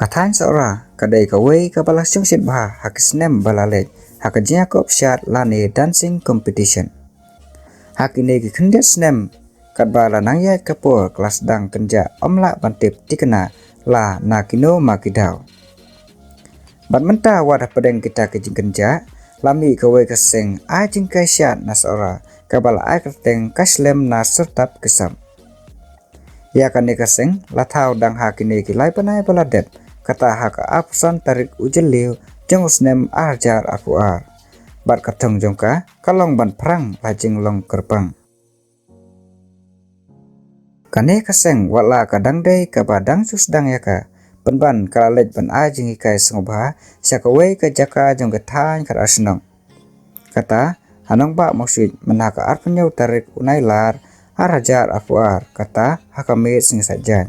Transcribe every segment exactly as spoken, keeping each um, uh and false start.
Ka thaiñ Sohra ka dei kawei kaba la shongshit bha ha ki snem ba la leit ha ka jingïakob shad lane dancing competition. Ha kine ki khyndiat snem katba la nang ïaid ka por, ka la sdang kynjah ym lah ban tip thikna la na kino ma ki daw. Bad mynta wat hapdeng kita ki jingkynjah la mih kawei ka seng ai jinghikai shad na Sohra kaba la ai kyrteng Ka Shlem na Syrtap Ki Sap. Ïa kane ka seng la thaw dang ha kine ki lai bnai ba la dep, kata ha ka arphew san tarik u Jylliew jong u snem ar hajar arphew ar. Bad ka thong jong ka ka long ban phrang la jinglong kyrpang. Kane ka seng wat la ka dang dei kaba dang shu sdang ïa ka, pynban ka la leit ban ai jinghikai sngewbha sha kawei ka jaka jong ka thaiñ Khadarshnong. Kata ha Nongbah Mawswit mynha ka arphew hynñiew tarik u Nailar ar hajar arphew ar, kata ha ka miet sngi Saitjaiñ.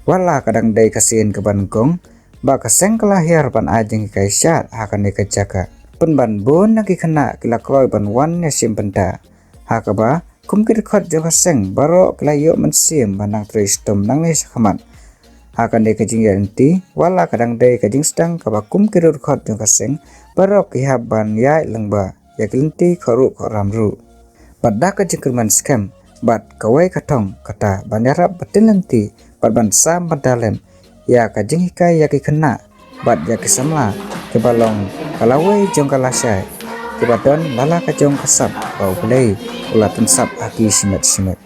Wat la ka dang dei ka sien kaba nyngkong ba ka seng ka la hiar ban ai jinghikai shad ha kane ka jaka, pynban bun na ki khynnah ki la kloi ban wan ïashim bynta. Ha kaba kum ki dkhot jong ka seng baroh ki la ïoh mynsiem ban nang trei shitom nangne shakhmat. Ha kane ka jingïaid lynti wat la ka dang dei ka jingsdang kaba kum ki dkhot jong ka seng baroh ki hap ban ïaid lyngba ïa ki lynti khohruh khohram ruh. Bad da ka jingkyrmen skhem bad kawei ka thong, kata ban ïarap bad tien lynti bad ban sam bynta lem ïa ka jinghikai ïa ki khynnah bad ïa ki samla kiba long ka lawei jong ka lashai, kiba don la la ka jong ka sap ba U Blei u la pynsap ha ki shimet shimet.